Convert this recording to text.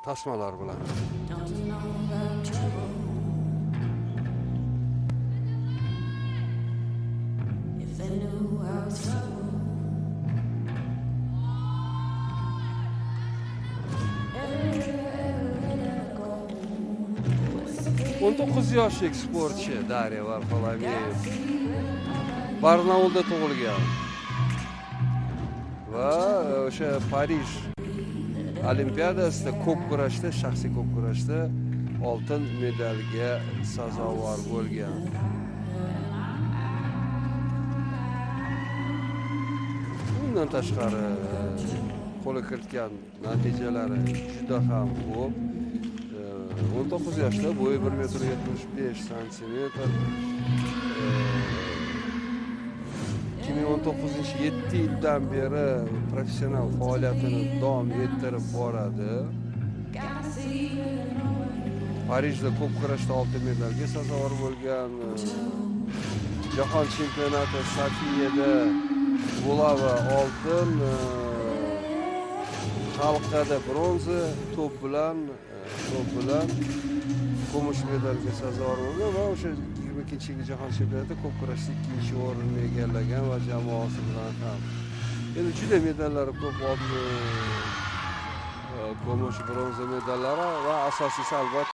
tasmalar bilan. O'n 9 yoshlik sportchi Darya Varfolomeyev Barnaulda tug'ilgan va o'sha Parij Olimpiadasida ko'p kurashda, shaxsiy ko'p kurashda oltin medalga sazovor bo'lgan. Bundan tashqari qo'lga kiritgan natijalari juda ham ko'p. 19 yoshda, bo'yi 1 metr 75 santimetr. 2019-7 yildan beri professional faoliyatini davom ettirib boradi. Parijda ko'p kurashda oltin medalga sazovor bo'lgan. Jahon chempionati Sofiyada bulava oltin, xalqada bronza, to'p bilan kumush medalga sazovor bo'lgan va o'sha 22-yilgi jahon chempionatida ko'p kurashda ikkinchi o'rinni egallagan va jamoasi bilan ham. Endi juda medallari ko'p, oltin, kumush, bronza medallari va asosiysi albatta